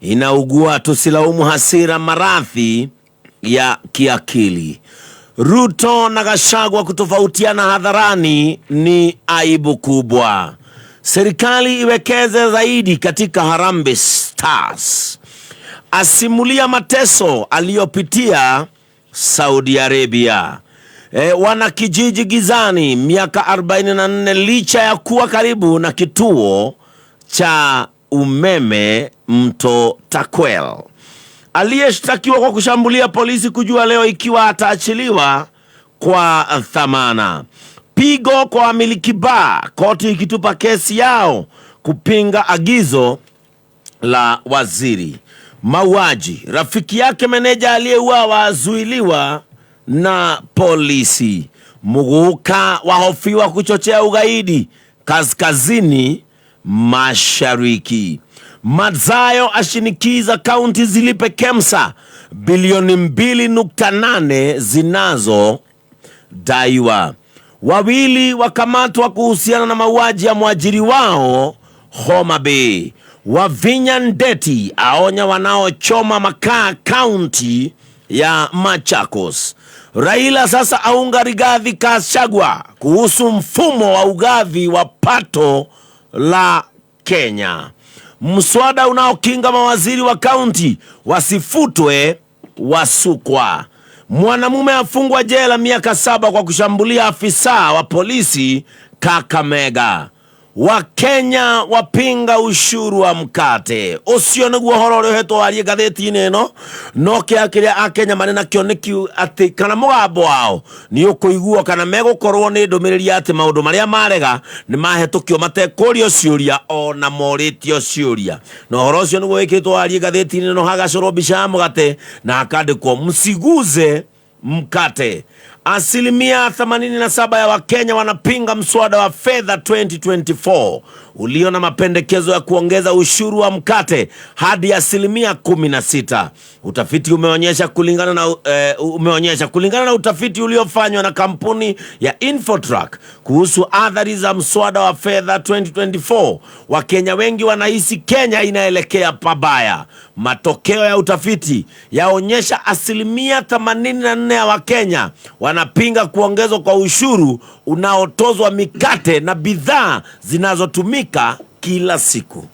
Inaugua tusilaumu hasira maradhi ya kiakili. Ruto na Gachagua kutofautiana hadharani ni aibu kubwa. Serikali iwekeze zaidi katika Harambee Stars. Asimulia mateso aliyopitia Saudi Arabia. Wanakijiji gizani miaka 44 licha ya kuwa karibu na kituo cha umeme mto Turkwel. Aliyeshtakiwa kwa kushambulia polisi kujua leo ikiwa ataachiliwa kwa dhamana. Pigo kwa wamiliki baa, koti ikitupa kesi yao kupinga agizo la waziri. Mauaji, rafiki yake meneja aliyeuawa azuiliwa na polisi. Muguka wahofiwa kuchochea ugaidi kaskazini mashariki. Madzayo ashinikiza kaunti zilipe KEMSA bilioni 2.8 zinazodaiwa. Wawili wakamatwa kuhusiana na mauaji ya mwajiri wao Homa Bay. Wavinya Ndeti aonya wanaochoma makaa kaunti ya Machakos. Raila sasa aunga Rigathi Gachagua kuhusu mfumo wa ugavi wa pato la Kenya. Mswada unaokinga mawaziri wa kaunti wasifutwe wasukwa. Mwanamume afungwa jela miaka 7 kwa kushambulia afisa wa polisi Kakamega. Wakenya wapinga ushuru wa mkate. Ucio niguo horo uria uhetwo warie ngathĩti-inĩ ĩno, no kĩa kĩrĩa akenya marĩ nakĩo nĩ kiu atĩ kana mũgambo wao nĩ ũkũiguo kana megũkorwo nĩ ndũmĩrĩri atĩ maũndũ marĩa marega nĩ mahĩtũkio matekũrio ciũria ona morĩtio ciũria. Na ũhoro ũcio nĩguo wĩkĩtwo warie ngathĩti-inĩ ĩno, hagacorwo mbica ya mũgate na hakandĩkwo msiguze mkate. Asilimia 87 ya Wakenya wanapinga mswada wa fedha 2024 ulio na mapendekezo ya kuongeza ushuru wa mkate hadi asilimia 16. Utafiti umeonyesha kulingana na, umeonyesha kulingana na utafiti uliofanywa na kampuni ya Infotrack kuhusu athari za mswada wa fedha 2024, Wakenya wengi wanahisi Kenya inaelekea pabaya. Matokeo ya utafiti yaonyesha asilimia 84 ya Wakenya wanapinga kuongezwa kwa ushuru unaotozwa mikate na bidhaa zinazotumika kila siku.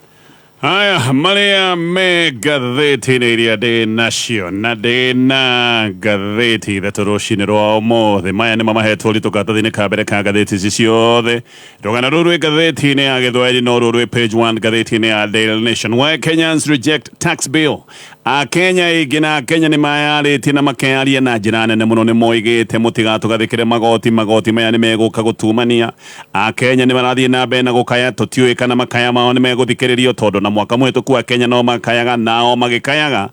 Haya marĩa me ngathĩti-inĩ iria ndĩ nacio na ndĩ na ngathĩti ithatũ rũcinĩ rwa ũmũthĩ. Maya nĩmo mahetwo ũritũ karatathi-inĩ ka mbere ka ngathĩti ici ciothe. Rũgano rũrũ rwĩ ngathĩti-inĩ ya Gĩthwaĩri no rũrũ rwĩ page 1 ngathĩti-inĩ ya Daily Nation. Why Kenyans reject tax bill. Akenya aingĩ na Akenya nĩ mayarĩtie na makeyaria na njĩra nene mũno, nĩ moigĩte mũtigatũgathĩkĩre magoti, magoti maya nĩ megũka gũtumania. Akenya nĩ marathiĩ na mbere na gũkaya, tũtiũĩ kana makaya mao nĩ megũthikĩrĩrio, tondũ na mwaka mũhĩtũku Akenya no makayaga nao magĩkayaga.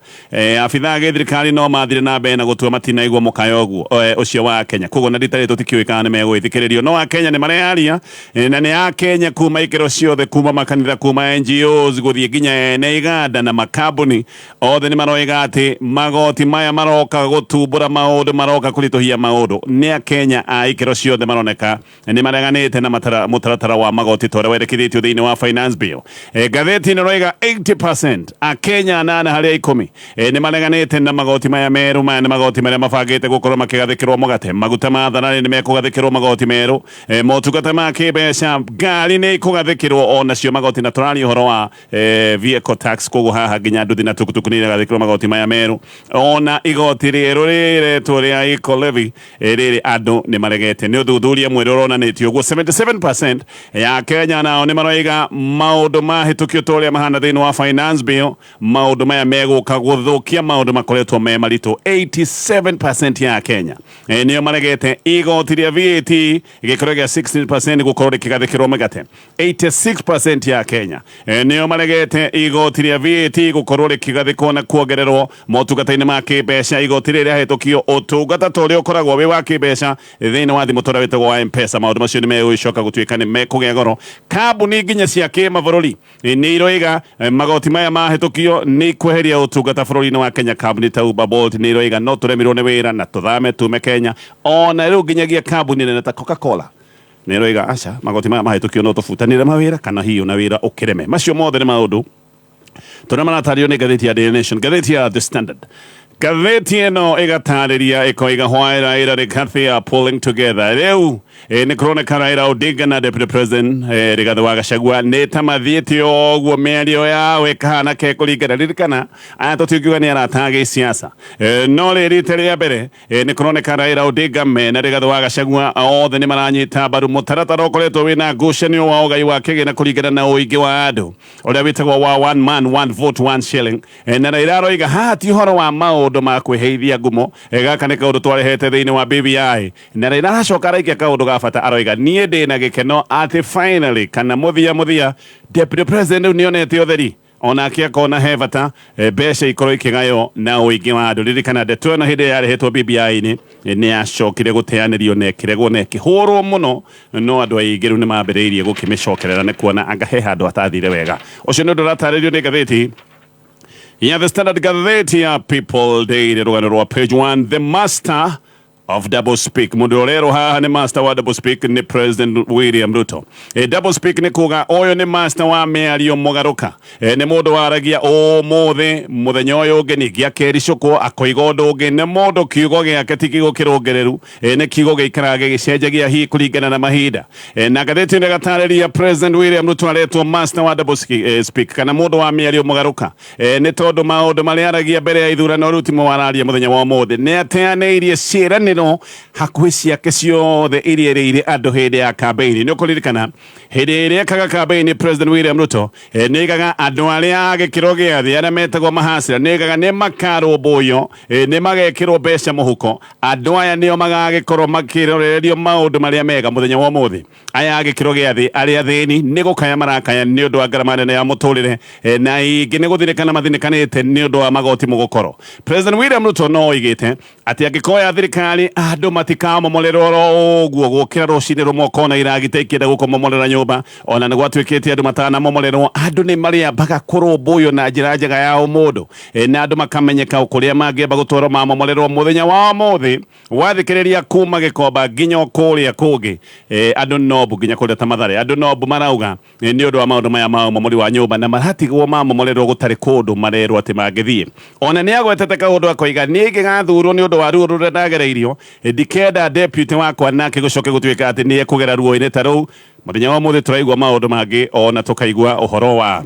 Abithaa a gĩthirikari no mathire na mbere na gũtua matinaigua mũkayo ũguo ũcio wa Kenya. Koguo na rita rĩrĩ tũtikĩũĩ kana nĩ megũgĩthikĩrĩrio, no Akenya nĩ mareyaria na nĩ Akenya kuma ikĩro ciothe, kuma makanitha, kuma NGOs gũthiĩ nginya ene iganda na makambuni othe nĩ maroiga atĩ magoti maya maroka gũtumbũra maũndũ, maroka kũritũhia maũndũ. Nĩ Akenya a ikĩro ciothe maroneka nĩ mareganĩte na mũtaratara wa magoti ta ũrĩa wendekithĩtio thĩinĩ wa finance bill. Ngathĩti ĩno ĩroiga 80% Akenya 8 harĩ 10 nĩ mareganĩte na magoti maya merũ. Maya nĩ magoti marĩa mabangĩte gũkorwo makĩgathĩkĩrwo mũgate, maguta ma thararĩ nĩ mekũgathĩkĩrwo magoti merũ, motungata ma kĩmbeca, ngari nĩ ikũgathĩkĩrwo onacio magoti, na tũraria ũhoro wa vehicle tax. Koguo haha nginya nduthi na tukutuku nĩ iragathĩkĩrwo magoti maya merũ, ona igoti rĩerũ rĩretwo rĩa eco levy rĩrĩ andũ nĩ maregete. Nĩ ũthuthuria mwerũ ũronanĩtio ũguo. 77% ya Kenya nao nĩ maroiga maũndũ mahĩtũkio ta ũrĩa mahana thĩinĩ wa finance bill, maũndũ maya megũka gũthũkia maũndũ makoretwo me maritũ. 87% ya Kenya nĩo maregete igoti rĩa VAT gĩkĩro gĩa 16% gũkorwo rĩkĩgathĩkĩrwo mĩgate. 86% ya Kenya nĩo maregete igoti rĩa VAT gũkorwo rĩkĩgathĩkwo na kuongererwo motungata-inĩ ma kĩmbeca. Igoti rĩrĩ rĩahĩtũkio, ũtungata ta ũrĩa ũkoragwo wĩ wa kĩmbeca thĩinĩ wa thimũ ta ũrĩa wĩtagwo wa M-Pesa, maũndũ macio nĩ megũgĩcoka gũtuĩka nĩ mekũgĩa goro. Kambuni nginya cia kĩmabũrũri nĩ iroiga magoti maya mahĩtũkio nĩ ikweheria ũtungata bũrũri-inĩ wa Kenya. Kambuni ta Uber, Bolt nĩ iroiga no tũremirwo nĩ wĩra na tũthame tume Kenya. Ona rĩu nginyagia kambuni nene ta Coca-Cola nĩ iroiga aca, magoti maya mahĩtũkio no tũbutanĩre mawĩra kana hihi ona wĩra ũkĩreme. Macio mothe nĩ maũndũ Tũrĩa maratario nĩ ngathĩti ya Daily Nation, ngathĩti ya The Standard. Ngathĩti ĩno ĩgatarĩria ĩkoiga why Raila Rigathi are pulling together. Rĩu nĩ kũroneka Raila Odinga na Deputy President Rigathi wa Gachagua nĩ ta mathiĩte o ũguo mĩario yao ĩkahana ke kũringana. Ririkana aya tũtingiuga nĩ arata a gĩsiasa, no rĩ rita rĩa mbere nĩ kũroneka Raila Odinga mena Rigathi wa Gachagua othe nĩ maranyita mbaru mũtaratara ũkoretwo wĩna ngucanio wa ũgai wa kĩgĩna kũringana na ũingĩ wa andũ ũrĩa wĩtagwo wa one man one vote one shilling. Na Raila aroiga haha ti ũhoro wa maũndũ ma kwĩheithia ngumo, gaka nĩ kaũndũ twarehete thĩinĩ wa BBI. Na Raila aracoka araikia kaũndũ ga bata, aroiga niĩ ndĩna gĩkeno atĩ finally kana mũthia mũthia Deputy President rĩu nĩonete ũtheri, onake akona he bata mbeca ikorwo ikĩgaywo na ũingĩ wa andũ. Ririkana ndeto ĩno hĩndĩ ĩrĩa yarehetwo BBI-inĩ nĩ yacokire gũteanĩrio na ĩkĩregwo na ĩkĩhũrwo mũno, no andũ aingĩ rĩu nĩ mambĩrĩirie gũkĩmĩcokerera nĩ kuona anga he handũ hatathire wega. Ũcio nĩ ũndũ ũratarĩrio nĩ ngathĩti ya The Standard. Ngathĩti ya People Daily, rũgano rwa page 1, the master of double speak. Mundu ũrerwo haha nĩ master wa double speak nĩ President William Ruto. Double speak nĩ kuga ũyũ nĩ master wa mĩario mũgarũka. Nĩ mũndũ waragia ũmũthĩ, mũthenya ũyũ ũngĩ ningĩ akericũkwo akoiga ũndũ ũngĩ. Nĩ mũndũ kiugo gĩake ti kiugo kĩrũngĩrĩru, nĩ kiugo gĩikaraga gĩgĩcenjagia hihi kũringana na mahinda. Na ngathĩti ĩno ĩgatarĩria President William Ruto aretwo master wa double speak kana mũndũ wa mĩario mũgarũka, nĩ tondũ maũndũ marĩa aragia mbere ya ithurano rĩu timo araria mũthenya wa ũmũthĩ. Nĩ ateanĩirie ciĩranĩro hakuhĩ ciake ciothe iria erĩire andũ hĩndĩ ya kambeini. Nĩ ũkũririkana hĩndĩ ĩrĩa ekaga kambeini President William Ruto nĩ oigaga andũ arĩa a gĩkĩro gĩa thĩ arĩa metagwo mahacĩra, nĩ oigaga nĩ makarũmbũiyo, nĩ magekĩrwo mbeca mũhuko, andũ aya nĩo magagĩkorwo makĩrorererio maũndũ marĩa mega. Mũthenya wa ũmũthĩ aya a gĩkĩro gĩa thĩ arĩa athĩni nĩ gũkaya marakaya nĩ ũndũ wa ngarama nene ya mũtũrĩre, na ingĩ nĩ gũthirĩkana mathĩnĩkanĩte nĩ ũndũ wa magoti mũgũkoro. President William Ruto no oigĩte atĩ angĩkoya thirikari andũ matikamomolerwo oro ũguo gũkĩra rũcinĩ rũmwe ũkona iragita ikĩenda gũkũmomorera nyũmba. Ona nĩ gwatuĩkĩte andũ matanamomolerwo, andũ nĩ marĩambaga kũrũmbũywo na njĩra njega ya ũmũndũ, na andũ makamenyeka kũrĩa mangĩamba gũtwarwo mamomolerwo. Mũthenya wa ũmũthĩ wathikĩrĩria kuma Gĩkomba nginya o kũrĩa kũngĩ, andũ nobu nginya kũrĩa ta Mathare, andũ nobu marauga nĩ ũndũ wa maũndũ maya ma ũmomori wa nyũmba na maratigwo mamomorerwo gũtarĩ kũndũ marerwo atĩ mangĩthiĩ. Ona nĩ agwetete kaũndũ akoiga niĩ ingĩgathurwo nĩ ũndũ wa ruo rũrĩa ndagereirio, ndikenda deputy wakwa nake gũcoke gũtuĩka atĩ nĩ ekũgera ruo-inĩ ta rũu. Mũthenya wa ũmũthĩ tũraigua maũndũ mangĩ, ona tũkaigua ũhoro wa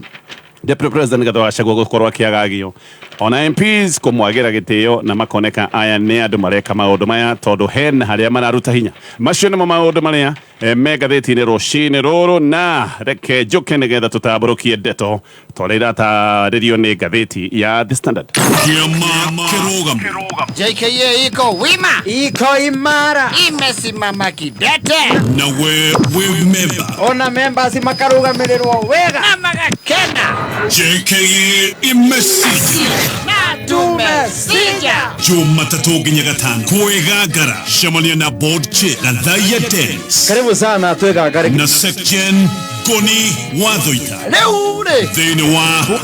Deputy President Rigathi wa Gachagua gũkorwo akĩagagio, ona MPs kũmwagĩra gĩtĩo na makoneka aya nĩ andũ mareka maũndũ maya tondũ hena harĩa mararuta hinya. Macio nĩmo maũndũ marĩa me ngathĩti-inĩ rũcinĩ rũrũ, na reke njũke nĩgetha tũtambũrũkie ndeto ta ũrĩa iratarĩrio nĩ ngathĩti ya The Standard. Kĩama kĩrũgamu. JKA iko wima, iko imara, imesimama kidete, Na we wĩ memba. Ona members makarugamirĩrwo wega na magakena. JKA imesija. Na tumesija. Jumatatũ nginya gatano kwĩgangara, cemania na board chair Gathaia Dennis Karibu sana twĩgangare. na Secgen Ngoni wa Thoita Rĩu rĩ thĩinĩ wa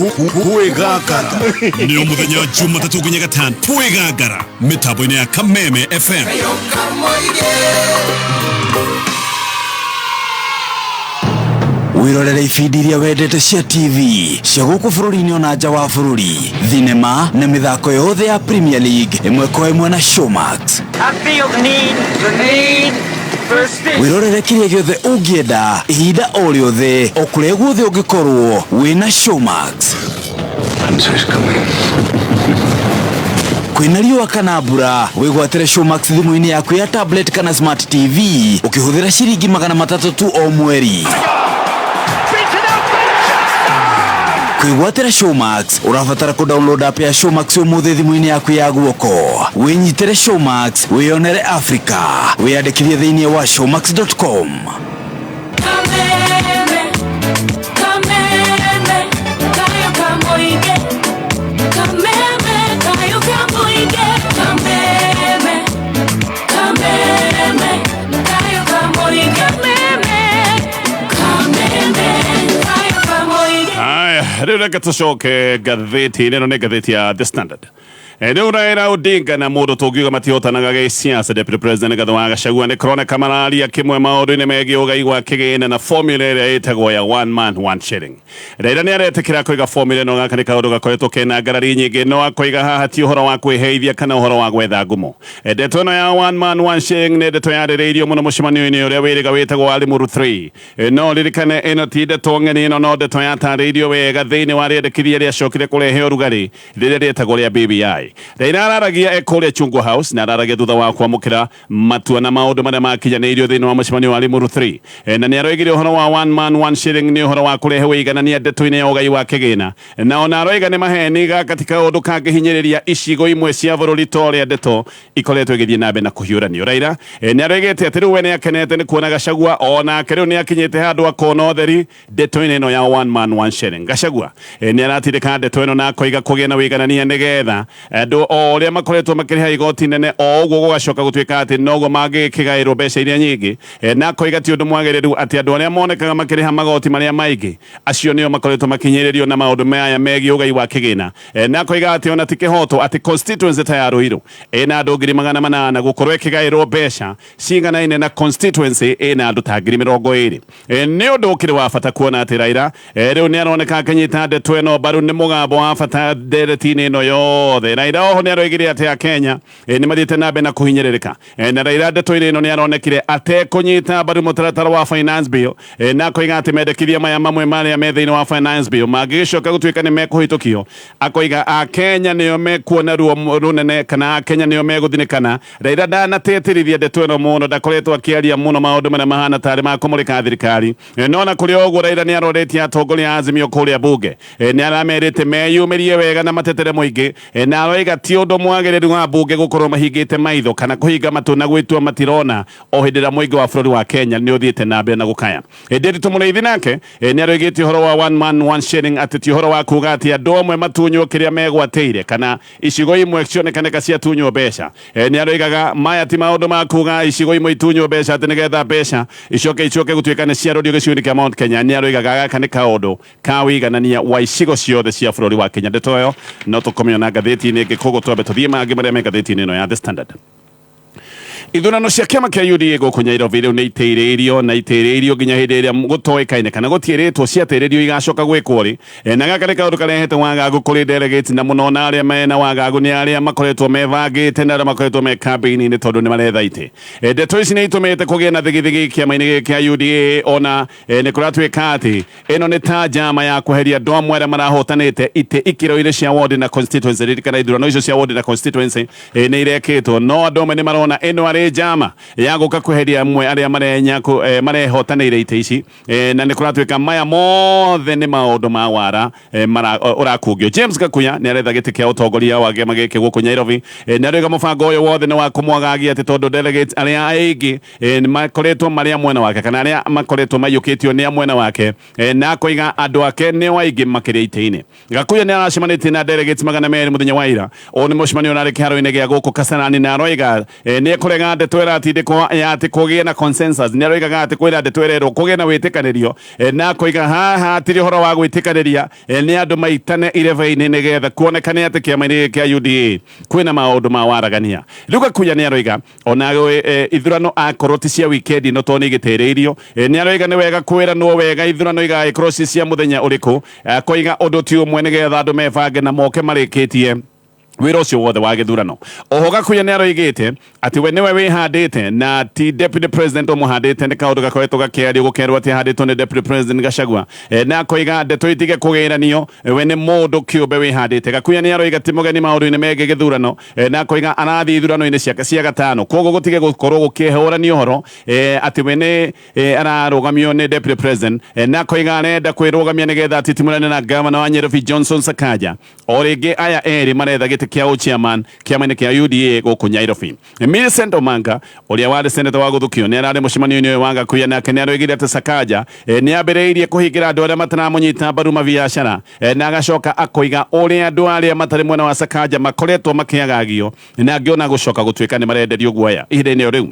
Kwĩgangara. Nĩ mũthenya Jumatatũ nginya gatano kwĩgangara mĩtambo-inĩ ya Kameme FM. Wirorere ibindi iria wendete cia TV cia gũkũ bũrũri-inĩ ona nja wa bũrũri, thinema na mĩthako yothe ya Premier League ĩmwe kwa ĩmwe na Showmax. I feel the need, the need for speed. Wirorere kĩrĩa gĩothe ũngĩenda ihinda o rĩothe o kũrĩa guothe ũngĩkorwo wĩna Showmax. Kwĩna riũa kana mbura, wĩgwatĩre Showmax thimũ-inĩ yaku ya tablet kana smart TV ũkĩhũthĩra ciringi 300 tu o mweri. Kwĩgwatĩra Showmax ũrabatara kũ download app ya Showmax ũmũthĩ thimũ-inĩ yaku ya guoko. Wĩnyitĩre Showmax, wĩyonere Africa. Wĩyandĩkithie thĩinĩ wa showmax.com. Kameme, kameme, kayo kamoige. Kameme, kayo kamoige. Kameme, kameme, kayo kamoige. Kameme, kameme, kayo kamoige. Haya, rĩu reke tũcoke ngathĩti-inĩ ĩno, nĩ ngathĩti ya The Standard. Rĩu Raila Odinga na mũndũ tũngiuga matihotanaga gĩsiasa, Deputy President Rigathi wa Gachagua, nĩ kũroneka mararia kĩmwe maũndũ-inĩ megiĩ ũgai wa kĩgĩna na formula ĩrĩa ĩtagwo ya one man one shilling. Raila nĩ aretĩkĩra kũiga formula ĩno, gaka nĩ kaũndũ gakoretwo kena ngarari nyingĩ, no akoiga haha ti ũhoro wa kwĩheithia kana ũhoro wa gwetha ngumo. Ndeto ĩno ya one man one shilling nĩ ndeto yarĩrĩirio mũno mũcemanio-inĩ ũrĩa wĩrĩga wĩtagwo wa Limuru 3. No ririkane ĩno ti ndeto ng'eni, ĩno no ndeto yatarĩirio wega thĩinĩ wa rĩendekithia rĩacokire kũrehe ũrugarĩ rĩrĩa rĩetagwo rĩa BBI. Raila araragia e kũrĩa Chungwa House na araragia thutha wa kwamũkĩra matua na maũndũ marĩa makinyanĩirio thĩinĩ wa mũcemanio wa Limuru 3. Na nĩ aroigire ũhoro wa one man one shilling nĩ ũhoro wa kũrehe ũiganania ndeto-inĩ ya ũgai wa kĩgĩna, na ona aroiga nĩ maheni gaka ti kaũndũ kangĩhinyĩrĩria icigo imwe cia bũrũri ta ũrĩa ndeto ikoretwo igĩthiĩ na mbere na kũhiũranio. Raila nĩ aroigĩte atĩ rĩu we nĩ akenete nĩ kuona Gachagua onake rĩu nĩ akinyĩte handũ akona ũtheri ndeto-inĩ ĩno ya one man one shilling. Gachagua nĩ aratindĩka ndeto ĩno na akoiga kũgĩe na ũiganania nĩgetha andũ o ũrĩa makoretwo makĩrĩha igoti nene o ũguo gũgacoka gũtuĩka atĩ noguo mangĩkĩgaĩrwo mbeca iria nyingĩ, na akoiga ti ũndũ mwagĩrĩru atĩ andũ arĩa monekaga makĩrĩha magoti marĩa maingĩ acio nĩo makoretwo makinyĩrĩrio na maũndũ maya megiĩ ũgai wa kĩgĩna, na akoiga atĩ ona ti kĩhoto atĩ constituency ta ya Ruiru ĩna andũ 800,000 gũkorwo ĩkĩgaĩrwo mbeca ciganaine na constituency ĩna andũ ta 20,000. Nĩ ũndũ ũkĩrĩ wa bata kuona atĩ Raila rĩu nĩ aroneka akĩnyita ndeto ĩno mbaru, nĩ mũgambo wa bata ndereti-inĩ ĩno yothe. Raila oho nĩ aroigire atĩ Akenya nĩ mathiĩte na mbere na kũhinyĩrĩrĩka, na Raila ndeto-inĩ ĩno nĩ aronekire atekũnyita mbaru mũtaratara wa finance bill, na akoiga atĩ mendekithia maya mamwe marĩa me thĩinĩ wa finance bill mangĩgĩcoka gũtuĩka nĩ mekũhĩtũkio, akoiga Akenya nĩo mekuona ruo rũnene kana Akenya nĩo megũthinĩkana. Raila ndanatĩtĩrithia ndeto ĩno mũno, ndakoretwo akĩaria mũno maũndũ marĩa mahana tarĩ ma kũmũrĩka thirikari, no na kũrĩ o ũguo Raila nĩ aroretie atongoria a Azimio kũrĩa bunge, nĩ aramerĩte meyumĩrie wega na matetere mũingĩ, na aroiga ti ũndũ mwagĩrĩru wa bunge gũkorwo mahingĩte maitho kana kũhinga matũ na gwĩtua matirona o hĩndĩ ĩrĩa mũingĩ wa bũrũri wa Kenya nĩ ũthiĩte na mbere na gũkaya. Ndiritu Mũrĩithi nake nĩ aroigĩte ũhoro wa one man one shilling atĩ ti ũhoro wa kuga atĩ andũ amwe matunywo kĩrĩa megwatĩire kana icigo imwe cionekanĩka ciatunywo mbeca. Nĩ aroigaga maya ti maũndũ ma kuga icigo imwe itunywo mbeca atĩ nĩgetha mbeca icoke gũtuĩka nĩ ciarorio gĩcigo-inĩ kĩa Mount Kenya. Nĩ aroigaga gaka nĩ kaũndũ ka wĩiganania wa icigo ciothe cia bũrũri wa Kenya. Ndeto ĩyo no tũkũmĩona ngathĩti-inĩ ĩngĩ, koguo twambe tũthiĩ mangĩ marĩa me ngathĩti-inĩ ĩno ya The Standard. Ithurano cia kĩama kĩa UDA gũkũ Nairobi rĩu nĩ itĩrĩirio na itĩrĩirio nginya hĩndĩ ĩrĩa gũtoĩkaine kana gũtiĩrĩtwo ciatĩrĩrio igacoka gwĩkwo rĩ. Na gaka nĩ kaũndũ karehete wagagu kũrĩ delegates, na mũno na arĩa mena wagagu nĩ arĩa makoretwo mebangĩte na arĩa makoretwo me campaign-inĩ tondũ nĩ maretha itĩ. Ndeto ici nĩ itũmĩte kũgĩe na thigithigi kĩama-inĩ gĩkĩ kĩa UDA, ona nĩ kũratuĩka atĩ ĩno nĩ ta njama ya kweheria andũ amwe arĩa marahotanĩte itĩ ikĩro-inĩ cia ward na constituency. Ririkana ithurano icio cia ward na constituency nĩ irekĩtwo, no andũ amwe nĩ marona ĩno arĩ njama ya gũka kweheria amwe arĩa marehotanĩire itĩ ici, na nĩ kũratuĩka maya mothe nĩ maũndũ ma wara ũrakungio. James Gakuya nĩ aretha gĩtĩ kĩa ũtongoria wa kĩama gĩkĩ gũkũ Nairobi, nĩ aroiga mũbango ũyũ wothe nĩ wa kũmwagagia atĩ tondũ delegates arĩa aingĩ nĩ makoretwo marĩ a mwena wake kana arĩa makoretwo maiyũkĩtio nĩ a mwena wake, na akoiga andũ ake nĩo aingĩ makĩria itĩ-inĩ. Gakuya nĩ aracemanĩtie na delegates 200 mũthenya wa ira. Ũũ nĩ mũcemanio ũrarĩ kĩharo-inĩ gĩa gũkũ Kasarani, na aroiga nĩ ekũrega ndeto ĩratindĩkwo ya atĩ kũgĩe na consensus. Nĩ aroigaga atĩ kwĩna ndeto ĩrerwo kũgĩe na wĩtĩkanĩrio, na akoiga haha hatirĩ ũhoro wa gwĩtĩkanĩria, nĩ andũ maitane irebe-inĩ nĩgetha kuonekane atĩ kĩama-inĩ gĩkĩ kĩa UDA kwĩna maũndũ ma waragania. Rĩu Gakuya nĩ aroiga ona ithurano akorwo ti cia wikendi ĩno tondũ nĩ igĩtĩrĩirio, nĩ aroiga nĩ wega kwĩranwo wega ithurano igagĩkorwo ci cia mũthenya ũrĩkũ, akoiga ũndũ ti ũmwe nĩgetha andũ mebange na moke marĩkĩtie wĩra ũcio wothe wa gĩthurano. Oho Gakuya nĩ aroigĩte atĩ we nĩwe wĩhandĩte na ti deputy president ũmũhandĩte, nĩ kaũndũ gakoretwo gakĩario gũkerwo atĩ ahandĩtwo nĩ deputy president Gachagua, na akoiga ndeto itige kũgĩranio, we nĩ mũndũ kĩũmbe wĩhandĩte. Gakuya nĩ aroiga ti mũgeni maũndũ-inĩ megiĩ gĩthurano, na akoiga arathiĩ ithurano-inĩ ciake cia gatano, koguo gũtige gũkorwo gũkĩhũranio ũhoro atĩ we nĩ ararũgamio nĩ deputy president, na akoiga arenda kwĩrũgamia nĩgetha atitimũrane na gavana wa Nairobi Johnson Sakaja. O rĩngĩ aya erĩ maretha gĩtĩ kĩa ũchairman kĩama-inĩ kĩa UDA gũkũ Nairobi. Millicent Omanga ũrĩa warĩ seneta wa gũthukio nĩ ararĩ mũcemanio-inĩ ũyũ wa Gakuya, nake nĩ aroigire atĩ Sakaja nĩ ambĩrĩirie kũhingĩra andũ arĩa mataramũnyita mbaru mabiacara, na agacoka akoiga ũrĩa andũ arĩa matarĩ mwena wa Sakaja makoretwo makĩagagio na angĩ ona gũcoka gũtuĩka nĩ marenderio guoya ihinda-inĩ o rĩu.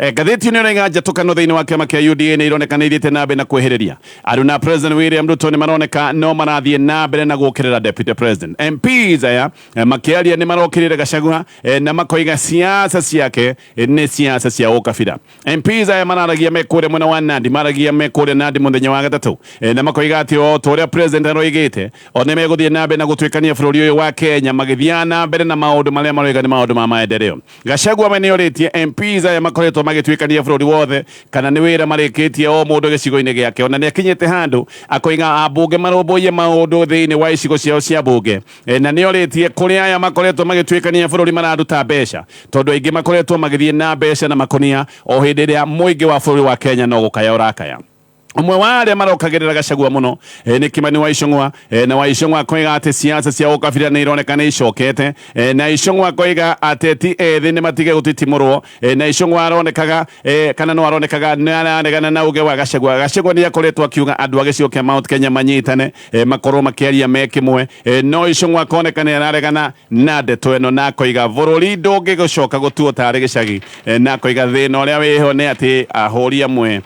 Ngathĩti ĩno ĩroiga njatũkano thĩinĩ wa kĩama kĩa UDA nĩ ironeka nĩ ithiĩte na mbere na kwĩhĩrĩria. Aruna President William Ruto nĩ maroneka no marathiĩ na mbere na gũkĩrĩra Deputy President. MPs aya makĩaria nĩ marokĩrĩire Gachagua na makoiga siasa ciake nĩ siasa cia ũkabira. MPs aya mararagia me kũrĩa mwena wa Nandi, maragia me kũrĩa Nandi mũthenya wa gatatũ na makoiga atĩ o ta ũrĩa President aroigĩte o nĩ megũthiĩ na mbere na gũtuĩkania bũrũri ũyũ wa Kenya magĩthiaga na mbere na maũndũ marĩa maroiga nĩ maũndũ ma maendeleo. Gachagua we nĩorĩtie MPs aya makoretwo magĩtuĩkania bũrũri wothe kana nĩ wĩra marĩkĩtie o mũndũ gĩcigo-inĩ gĩake. Ona nĩakinyĩte handũ akoiga ambunge marũmbũiye maũndũ thĩinĩ wa icigo ciao cia bunge, na nĩorĩtie kũrĩa aya makoretwo magĩtuĩkania bũrũri mararuta mbeca, tondũ aingĩ makoretwo magĩthiĩ na mbeca na makonia o hĩndĩ ĩrĩa mũingĩ wa bũrũri wa Kenya no gũkaya ũrakaya. Ũmwe wa arĩa marokagĩrĩra Gachagua mũno nĩ Kimani wa Ichung'wa, na wa Ichung'wa akoiga atĩ siasa cia ũkabira nĩ ironeka nĩ icokete, na Ichung'wa akoiga ateti ethĩ nĩ matige gũtitimũrwo, na Ichung'wa aronekaga kana no aronekaga nĩ araregana na uge wa Gachagua. Gachagua nĩ akoretwo akiuga andũ a gĩcigo kĩa Mount Kenya manyitane, makorwo makĩaria me kĩmwe, no Ichung'wa akoneka nĩ araregana na ndeto ĩno na akoiga bũrũri ndũngĩgũcoka gũtuo tarĩ gĩcagi, na akoiga thĩna ũrĩa wĩho nĩ atĩ ahũri amwe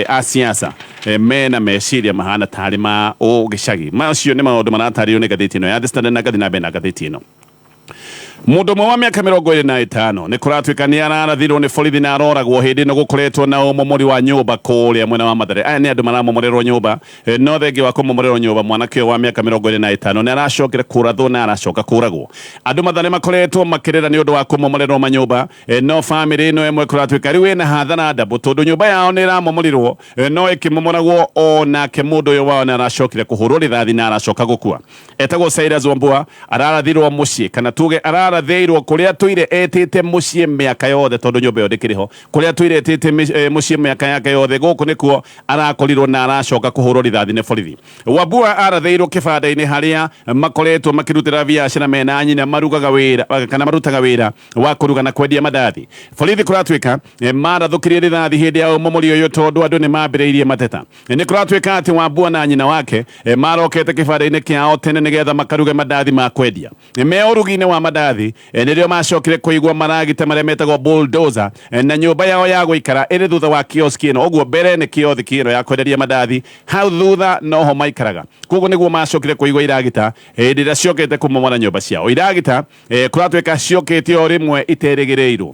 a siasa mena meciria mahana tarĩ ma ũgĩcagi. Macio nĩ maũndũ maratarĩrio nĩ ngathĩti ĩno ya The Standard, na ngathi na mbere na ngathĩti ĩno. Mũndũ ũmwe wa mĩaka 25 nĩ kũratuĩka nĩ ararathirwo nĩ borithi na aroragwo hĩndĩ ĩno gũkoretwo na ũmomori wa nyũmba kũrĩa mwena wa Mathare. Aya nĩ andũ maramomorerwo nyũmba, no thengia wa kũmomorerwo nyũmba mwanake ũyũ wa mĩaka 25 nĩ aracokire kũrathwo na aracoka kũragwo. Andũ Mathare makoretwo makĩrĩra nĩ ũndũ wa kũmomorerwo manyũmba, no bamĩrĩ ĩno ĩmwe kũratuĩka rĩu ĩna hathara ndabũ tondũ nyũmba yao nĩ ĩramomorirwo, no ĩkĩmomoragwo o nake mũndũ ũyũ wao nĩ aracokire kũhũrwo rithathi na aracoka gũkua. Etagwo Cyrus Wambua, ararathirwo mũciĩ kana tuge ararathĩirwo kũrĩa tũire etĩte mũciĩ mĩaka yothe tondũ nyũmba ĩyo ndĩkĩrĩ ho, kũrĩa tũire etĩte mũciĩ mĩaka yake yothe, gũkũ nĩkuo arakorirwo na aracoka kũhũrwo rithathi nĩ borithi. Wambua arathĩirwo kĩbanda-inĩ harĩa makoretwo makĩrutĩra biacara mena nyina marugaga wĩra kana marutaga wĩra wa kũruga na kwendia mandathi. Borithi kũratuĩka marathũkirie rithathi hĩndĩ ya ũmomori ũyũ tondũ andũ nĩ mambĩrĩirie mateta. Nĩ kũratuĩka atĩ Wambua na nyina wake marokete kĩbanda-inĩ kĩao tene nĩgetha makaruge mandathi ma kwendia. Me ũrugi-inĩ wa mandathi nĩrĩo macokire kũigua maragita marĩa metagwo bulldozer, na nyũmba yao ya gũikara ĩrĩ thutha wa kioski ĩno. Ũguo mbere nĩ kioski ĩno ya kwenderia mandathi, hau thutha noho maikaraga. Koguo nĩguo macokire kũigua iragita hĩndĩ ĩrĩa ciokĩte kũmomora nyũmba ciao. Iragita kũratuĩka ciokĩte o rĩmwe iterĩgĩrĩirwo.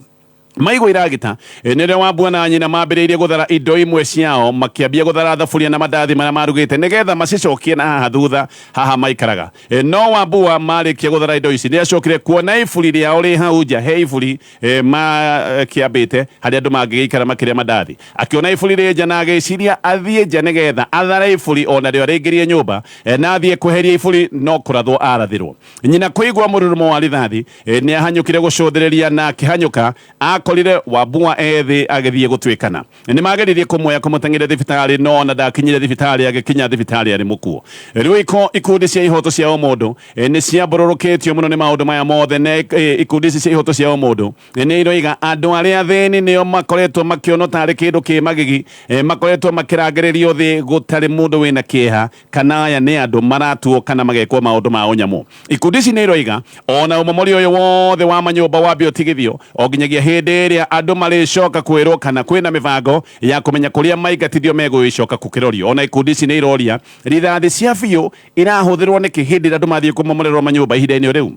Maigua iragita nĩrĩo Wambua na nyina mambĩrĩirie gũthara indo imwe ciao, makĩambia gũthara thaburia na mandathi marĩa marugĩte nĩgetha macicokie na haha thutha haha maikaraga. No Wambua marĩkia gũthara indo ici nĩacokire kuona iburi rĩao rĩ hau nja, he iburi makĩambĩte harĩa andũ mangĩgĩikara makĩrĩa mandathi. Akĩona iburi rĩ nja na agĩciria athiĩ nja nĩgetha athare iburi ona rĩo arĩingĩrie nyũmba, na athiĩ kweheria iburi no kũrathwo arathirwo. Nyina kũigua mũrurumo wa rithathi nĩ ahanyũkire gũcũthĩrĩria na akĩhanyũka akorire Wambua ethĩ agĩthiĩ gũtuĩkana. Nĩ mageririe kũmuoya kũmũteng'eria thibitarĩ no ona ndakinyire thibitarĩ, agĩkinya thibitarĩ arĩ mũkuũ. Rĩu ikundi cia ihoto cia ũmũndũ nĩ ciambũrũrũkĩtio mũno nĩ maũndũ maya mothe, na ikundi ici cia ihoto cia ũmũndũ nĩ iroiga andũ arĩa athĩni nĩo makoretwo makĩonwo tarĩ kĩndũ kĩ magigi, makoretwo makĩrangĩrĩrio thĩ gũtarĩ mũndũ wĩna kĩeha kana aya nĩ andũ maratuo kana magekwo maũndũ ma ũnyamũ. Ikundi ici nĩ iroiga ona ũmomori ũyũ wothe wa manyũmba wambe ũtigithio o nginyagia hĩndĩ ĩrĩa andũ marĩcoka kwĩrwo kana kwĩna mĩbango ya kũmenya kũrĩa maingatithio megũgĩcoka gũkĩrorio. Ona ikundi ici nĩ iroria rithathi cia biũ irahũthĩrwo nĩkĩ hĩndĩ ĩrĩa andũ mathiĩ kũmomorerwo manyũmba ihinda-inĩ rĩu.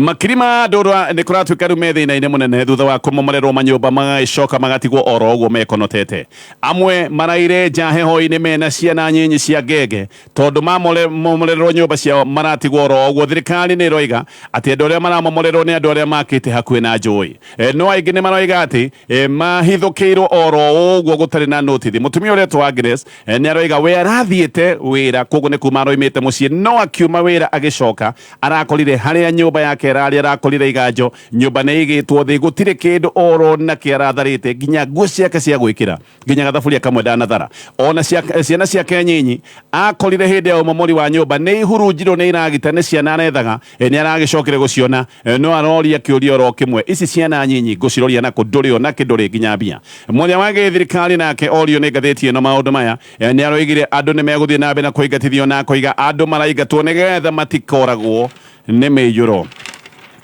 Makiri ma andũ nĩ kũratuĩka rĩu me thĩna-inĩ mũnene thutha wa kũmomorerwo manyũmba magagĩcoka magatigwo oro ũguo mekonotete. Amwe maraire nja heho-inĩ mena ciana nyinyi cia ngenge tondũ mamomorerwo nyũmba ciao maratigwo oro ũguo. Thirikari nĩ ĩroiga atĩ andũ arĩa maramomorerwo nĩ andũ arĩa makĩte hakuhĩ na njũĩ, no aingĩ nĩ maroiga atĩ mahithũkĩirwo oro ũguo gũtarĩ na notithi. Mũtumia ũretwo Agnes nĩ aroiga we arathiĩte wĩra koguo nĩ kuma aroimĩte mũciĩ, no akiuma wĩra agĩcoka arakorire harĩa nyũmba yake ĩrarĩ, arakorire iganjo, nyũmba nĩ ĩigĩtwo thĩ, gũtirĩ kĩndũ oro nakĩ aratharĩte, nginya nguo ciake cia gwĩkĩra, nginya gathaburia kamwe ndanathara. Ona ciana ciake nyinyi akorire hĩndĩ ya ũmomori wa nyũmba nĩ ihurunjirwo nĩ iragita, nĩ ciana arethaga, nĩ aragĩcokire gũciona, no aroria kĩũria oro kĩmwe, ici ciana nyinyi ngũciroria nakũ? Ndũrĩ ona kĩ, ndũrĩ nginya mbia. Mwaria wa gĩthirikari nake orio nĩ ngathĩti ĩno maũndũ maya, nĩ aroigire andũ nĩ megũthiĩ na mbere na kũingatithio, na akoiga andũ maraingatwo nĩgetha matikoragwo nĩ mĩiyũro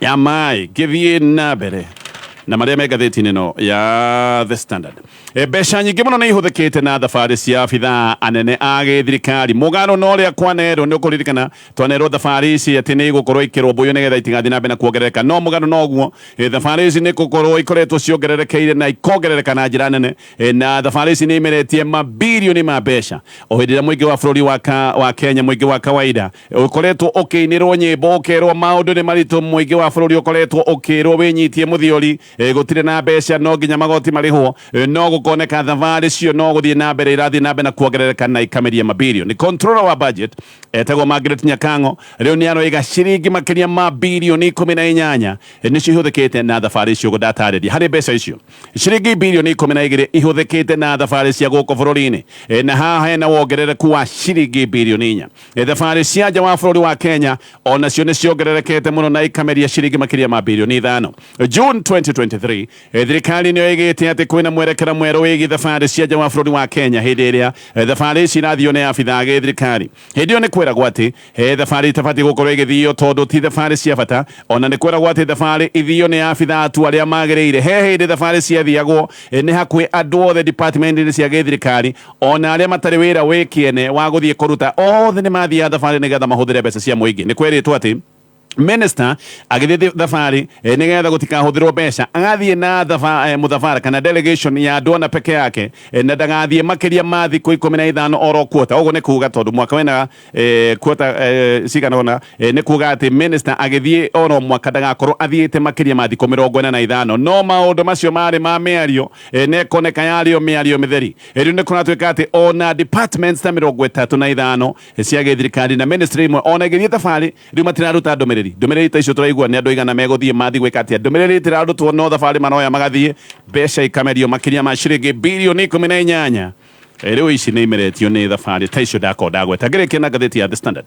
ya maĩ. Ngĩthiĩ na mbere Na marĩa me ngathĩti-inĩ ĩno ya The Standard. Mbeca nyingĩ mũno nĩ ihũthĩkĩte na thabarĩ cia abithaa anene a gĩthirikari mũgano na ũrĩa kwanerwo. Nĩ ũkũririkana twanerwo thabarĩ ici atĩ nĩ igũkorwo ikĩrũmbũiyo nĩgetha itigathiĩ na mbere na kuongerereka, no mũgano noguo thabarĩ ici nĩ gũkorwo ikoretwo ciongererekeire na ikongerereka na njĩra nene, na thabarĩ ici nĩ imeretie mabirioni ma mbeca o hĩndĩ ĩrĩa mũingĩ wa bũrũri wa Kenya, mũingĩ wa kawaida, ũkoretwo ũkĩinĩrwo nyĩmbo ũkerwo maũndũ nĩ maritũ. Mũingĩ wa bũrũri ũkoretwo ũkĩrwo wĩnyitie mũthiori, gũtirĩ na mbeca, no nginya magoti marĩhwo, no gũkoneka thabarĩ cio no gũthiĩ na mbere irathiĩ na mbere na kuongerereka na ikameria mabirioni. Controller wa budget etagwo Margaret Nyakang'o rĩu nĩ aroiga ciringi makĩria ma birioni 18 nĩcio ihũthĩkĩte na thabarĩ icio. Ndatarĩria harĩ mbeca icio, ciringi birioni 12 ihũthĩkĩte na thabarĩ cia gũkũ bũrũri-inĩ, na haha hena wongerereku wa ciringi birioni 4. Thabarĩ cia nja wa bũrũri wa Kenya onacio nĩ ciongererekete mũno na ikameria ciringi makĩria ma birioni 5. June 2023, thirikari nĩyo ĩgĩte atĩ kwĩna mwerekera mwerũ wĩgiĩ thabarĩ cia nja wa bũrũri wa Kenya hĩndĩ ĩrĩa thabarĩ ici irathio nĩ abithaa a gĩthirikari. Hĩndĩ ĩyo nĩ kwĩragwo atĩ he thabarĩ itabatiĩ gũkorwo igĩthio tondũ ti thabarĩ cia bata. Ona nĩ kwĩragwo atĩ thabarĩ ithio nĩ abithaa tu arĩa magĩrĩire. He hĩndĩ thabarĩ ciathiagwo nĩ hakuhĩ andũ othe department-inĩ cia gĩthirikari, ona arĩa matarĩ wĩra wĩ kĩene wa gũthiĩ kũruta, othe nĩ mathiaga thabarĩ nĩgetha mahũthĩre mbeca cia mũingĩ. Nĩ kwerĩtwo atĩ minister agĩthiĩ thabarĩ, nĩgetha gũtikahũthĩrwo mbeca, agathiĩ na mũthabara kana delegation ya andũ ana peke yake, na ndagathiĩ makĩria ma thikũ 15 oro kuota. Ũguo nĩ kuga tondũ mwaka wĩna kuota cigana ũna, nĩ kuga atĩ minister agĩthiĩ oro mwaka ndagakorwo athiĩte makĩria ma thikũ 45. No maũndũ macio marĩ ma mĩario, na ĩkoneka yarĩ o mĩario mĩtheri. Rĩu nĩ kũratuĩka atĩ ona departments ta 35 cia gĩthirikari na ministry imwe ona ĩgĩthiĩ thabarĩ rĩu matiraruta ndũmĩrĩri. Ndũmĩrĩri ta icio tũraigua nĩ andũ aigana megũthiĩ, mathiĩ gwĩka atĩa, ndũmĩrĩri itirarutwo, no thabarĩ maroya magathiĩ, mbeca ikamerio makĩria ma ciringi birioni 18. Rĩu ici nĩ imeretio nĩ thabarĩ ta icio ndakorwo ndagweta. Ngĩrĩkia na ngathĩti ya The Standard.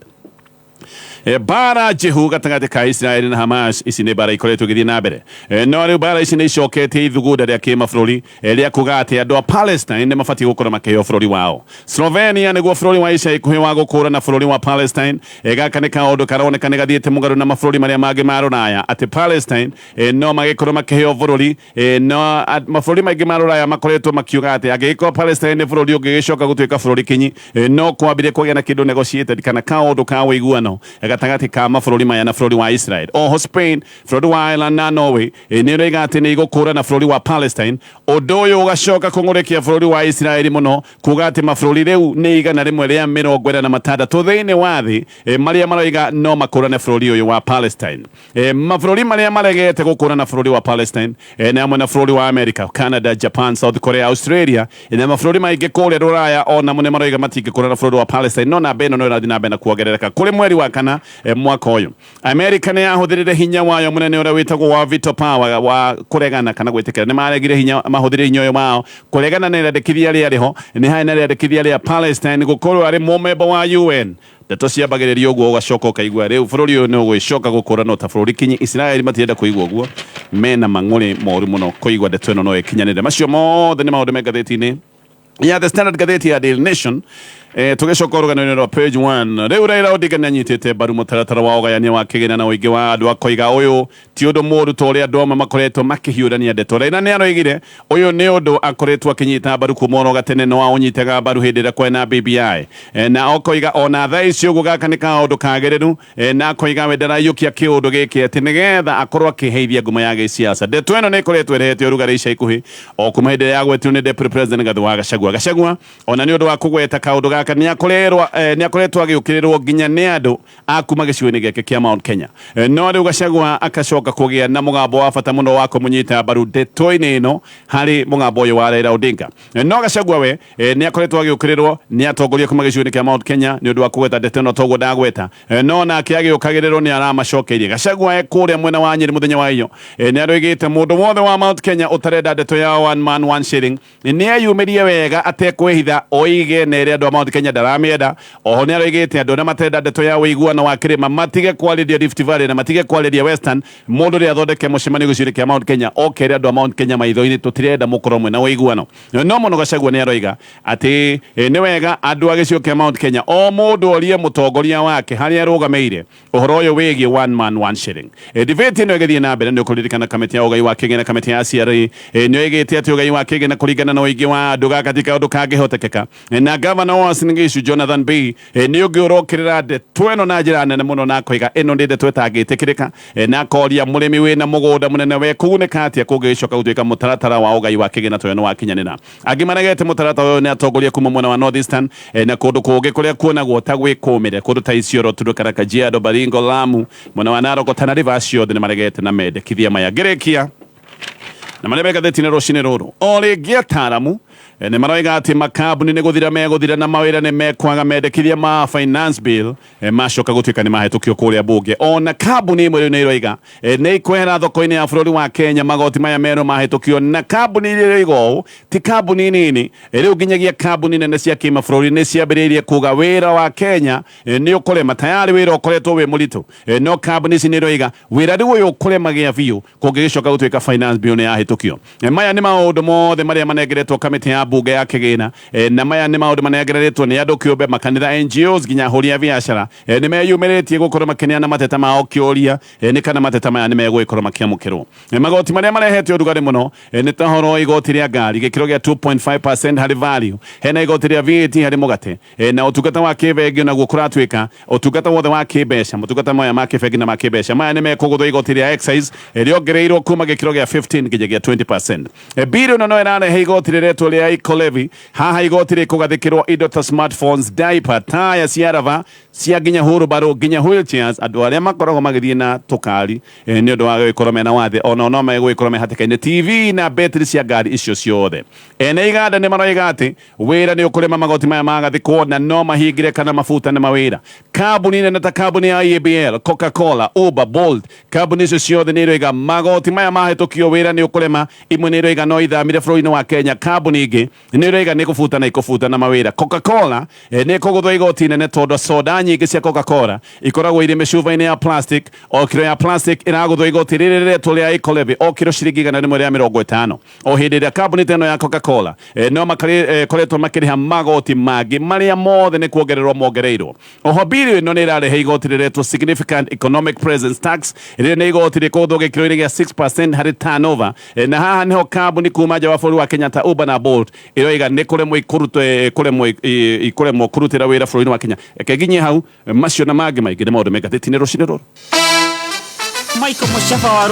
Bara njĩhu gatagatĩ ka Israeli na Hamas. Ici nĩ bara ikoretwo igĩthiĩ na mbere, no rĩu bara ici nĩ icoketie ithugunda rĩa kĩmabũrũri rĩa kuga atĩ andũ a Palestine nĩ mabatiĩ gũkorwo makĩheo bũrũri wao. Slovenia nĩguo bũrũri wa ica ikuhĩ wa gũkũra na bũrũri wa Palestine. Gaka nĩ kaũndũ karoneka nĩ gathiĩte mũgarũ na mabũrũri marĩa mangĩ ma rũraya atĩ Palestine no magĩkorwo makĩheo bũrũri, no mabũrũri maingĩ ma rũraya makoretwo makiuga atĩ angĩgĩkorwo Palestine nĩ bũrũri ũngĩgĩcoka gũtuĩka bũrũri kinyi, no kwambire kũgĩa na kĩndũ negotiated kana kaũndũ ka ũiguano gatagatĩ ka mabũrũri maya na bũrũri wa Israel. Oho Spain, bũrũri wa Ireland na Norway nĩ ĩroiga atĩ nĩ igũkũra na bũrũri wa Palestine. Ũndũ ũyũ ũgacoka kũng'ũrĩkia bũrũri wa Israel mũno, kuga atĩ mabũrũri rĩu nĩ 146 thĩinĩ wa thĩ marĩa maroiga no makũrane bũrũri ũyũ wa Palestine. Mabũrũri marĩa maregete gũkũrana bũrũri wa Palestine nĩ hamwe na bũrũri wa America, Canada, Japan, South Korea, Australia na mabũrũri maingĩ kũrĩa rũraya onamo nĩ maroiga matingĩkũrana bũrũri wa Palestine. No namba ĩno no ĩrathiĩ na mbere na kuongerereka. Kũrĩ mweri wa kana mwaka ũyũ, America nĩ yahũthĩrire hinya wayo mũnene ũrĩa wĩtagwo wa veto power wa kũregana kana gwĩtĩkĩra. Nĩ maregire hinya, mahũthĩrire hinya ũyũ wao kũregana na rĩandĩkithia rĩarĩ ho. Nĩ harĩ na rĩandĩkithia rĩa Palestine gũkorwo arĩ mũmemba wa UN. Ndeto ciambagĩrĩria ũguo, ũgacoka ũkaigua rĩu bũrũri ũyũ nĩ ũgwĩcoka gũkũranwo ta bũrũri kinyi. Israeli matirenda kũigua ũguo, mena mang'ũrĩ moru mũno kũigua ndeto ĩno no ĩkinyanĩre. Macio mothe nĩ maũndũ me ngathĩti-inĩ ya The Standard. Ngathĩti ya Daily Nation, tũgĩcoka rũgano-inĩ rwa page 1, rĩu Raila Odinga nĩ anyitĩte mbaru mũtaratara wa ũgayania wa kĩgĩna na ũingĩ wa andũ, akoiga ũyũ ti ũndũ mũũru ta ũrĩa andũ amwe makoretwo makĩhiũrania ndeto. Raila nĩ aroigire ũyũ nĩ ũndũ akoretwo akĩnyita mbaru kuma oro gatene, no aũnyitaga mbaru hĩndĩ ĩrĩa kwena BBI, na okoiga ona thaa ici ũguo gaka nĩ kaũndũ kagĩrĩru, na akoiga we ndaraiyũkia kĩũndũ gĩkĩ atĩ nĩgetha akorwo akĩheithia ngumo ya gĩsiasa. Ndeto ĩno nĩ ĩkoretwo ĩrehete ũrugarĩ ica ikuhĩ o kuma hĩndĩ ĩrĩa yagwetirwo nĩ Deputy President Rigathi wa Gachagua. Gachagua ona nĩ ũndũ wa kũgweta kaũndũ gaka nĩ akoretwo agĩũkĩrĩrwo nginya nĩ andũ a kuma gĩcigo-inĩ gĩake kĩa Mount Kenya. No rĩu Gachagua akacoka kũgĩa na mũgambo wa bata mũno wa kũmũnyita mbaru ndeto-inĩ ĩno harĩ mũgambo ũyũ wa Raila Odinga. No Gachagua we nĩ akoretwo agĩũkĩrĩrwo nĩ atongoria kuma gĩcigo-inĩ kĩa Mount Kenya nĩ ũndũ wa kũgweta ndeto ĩno toguo ndagweta, no nake agĩũkagĩrĩrwo nĩ aramacokeirie. Gachagua e kũrĩa mwena wa Nyĩrĩ mũthenya wa iyo nĩ aroigĩte mũndũ wothe wa Mount Kenya ũtarenda ndeto ya one man one shilling nĩ eyumĩrie wega atekwĩhitha oige na ĩrĩa andũ a Mount Mount Kenya ndaramĩenda. Oho nĩ aroigĩte andũ arĩa matarenda ndeto ya ũiguano wa kĩrĩma matige kwarĩria Rift Valley na matige kwarĩria Western. Mũndũ ũrĩa athondeke mũcemanio gĩcigo-inĩ kĩa Mount Kenya okere andũ a Mount Kenya maitho-inĩ, tũtirenda mũkorwo mwĩna ũiguano. No mũno Gachagua nĩ aroiga atĩ nĩ wega andũ a gĩcigo kĩa Mount Kenya o mũndũ orie mũtongoria wake harĩa arũgamĩire ũhoro ũyũ wĩgiĩ one man one shilling. Debate ĩno ĩgĩthiĩ na mbere, nĩ ũkũririkana kamĩtĩ ya ũgai wa kĩgĩna, kamĩtĩ ya CRA, nĩ oigĩte atĩ ũgai wa kĩgĩna kũringana na ũingĩ wa andũ gaka ti kaũndũ kangĩhotekeka. Na gavana wa Uasin Gishu Jonathan B nĩ ũngĩ ũrokĩrĩra ndeto ĩno na njĩra nene mũno na akoiga ĩno nĩ ndeto ĩtangĩtĩkĩrĩka, na akoria mũrĩmi wĩna mũgũnda mũnene we kũgunĩka atĩa kũngĩgĩcoka gũtuĩka mũtaratara wa ũgai wa kĩgĩna toyo nĩ wakinyanĩra. Angĩ maregete mũtaratara ũyũ nĩ atongoria kuma mwena wa North Eastern, na kũndũ kũngĩ kũrĩa kuonagwo ta gwĩ kũmĩre, kũndũ ta Isiolo, Turkana, Kajiado, Baringo, Lamu, mwena wa Narok, Tana River, acio othe nĩ maregete na mendekithia maya. Ngĩrĩkia na marĩa me ngathĩti-inĩ rũcinĩ rũrũ, o rĩngĩ ataaramu nĩ maroiga atĩ makambuni nĩ gũthira megũthira na mawĩra nĩ mekwaga mendekithia ma finance bill macoka gũtuĩka nĩ mahĩtũkio kũrĩa bunge. Ona kambuni ĩmwe rĩu nĩ iroiga nĩ ikwehera thoko-inĩ ya bũrũri wa Kenya magoti maya merũ mahĩtũkio, na kambuni iria iroiga ũũ ti kambuni nini, rĩu nginyagia kambuni nene cia kĩmabũrũri nĩ ciambĩrĩirie kuga wĩra wa Kenya nĩ ũkũrema. Tayarĩ wĩra ũkoretwo wĩ mũritũ, no kambuni ici nĩ iroiga wĩra rĩu ũyũ ũkũremagia biũ kũngĩgĩcoka gũtuĩka finance bill nĩ yahĩtũkio. Maya nĩ maũndũ mothe marĩa manengeretwo kamĩtĩ ya bunge ya kĩgĩna, na maya nĩ maũndũ manengereretwo nĩ andũ kĩũmbe, makanitha, NGOs, nginya ahũri a biacara nĩ meyumĩrĩtie gũkorwo makĩneana mateta mao kĩũria nĩ kana mateta maya nĩ megũgĩkorwo makĩamũkĩrwo. Magoti marĩa marehete ũrugarĩ mũno nĩ ta ũhoro wa igoti rĩa ngari gĩkĩro gĩa 2.5% harĩ value, hena igoti rĩa VAT harĩ mũgate, na ũtungata wa kĩbengi onaguo kũratuĩka ũtungata wothe wa kĩmbeca, motungata maya ma kĩbengi na ma kĩmbeca maya nĩ mekũgũthwo igoti rĩa excise rĩongereirwo kuma gĩkĩro gĩa 15 nginyagia 20%. Bill ĩno no ĩrarehe igoti rĩretwo rĩa eco levy. Haha igoti rĩkũgathĩkĩrwo indo ta smartphones, diaper, taya cia raba cia nginya hurubaro nginya wheelchairs, andũ arĩa makoragwo magĩthiĩ na tũkari nĩ ũndũ wa gũgĩkorwo mena wathe ona no megũgĩkorwo me hatĩka-inĩ, TV na betri cia ngari icio ciothe. Ene iganda nĩ maroiga atĩ wĩra nĩ ũkũrema magoti maya magathĩkwo na no mahingire kana mabutane mawĩra. Kambuni nene ta kambuni ya EABL, Coca-Cola, Uber, Bolt, kambuni icio ciothe nĩ iroiga magoti maya mahĩtũkio wĩra nĩ ũkũrema. Imwe nĩ iroiga no ithamire bũrũri-inĩ wa Kenya, kambuni ingĩ nĩ iroiga nĩ kũbutana ikũbutana mawĩra. Coca-Cola nĩ ĩkũgũthwo igoti nene tondũ soda nyingĩ cia Coca-Cola ikoragwo irĩ mĩcuba-inĩ ya plastic. O kiro ya plastic ĩragũthwo igoti rĩrĩ rĩretwo rĩa eco levy o kiro ciringi 150, o hĩndĩ ĩrĩa kambuni ta ĩno ya Coca-Cola no makoretwo makĩrĩha magoti mangĩ marĩa mothe nĩ kuongererwo mongereirwo. Oho bili ĩno nĩ ĩrarehe igoti rĩretwo Significant Economic Presence Tax, rĩrĩ nĩ igoti rĩkũgũthwo gĩkĩro-inĩ gĩa 6% harĩ turnover, na haha nĩho kambuni kuma nja wa bũrũri wa Kenya ta Uber na Bolt ĩroiga nĩ kũremwo ikũremwo kũrutĩra wĩra bũrũri-inĩ wa Kenya. Reke nginyie hau, macio na mangĩ maingĩ nĩ maũndũ me ngathĩti-inĩ rũcinĩ rũrũ. Michael Mushafa wa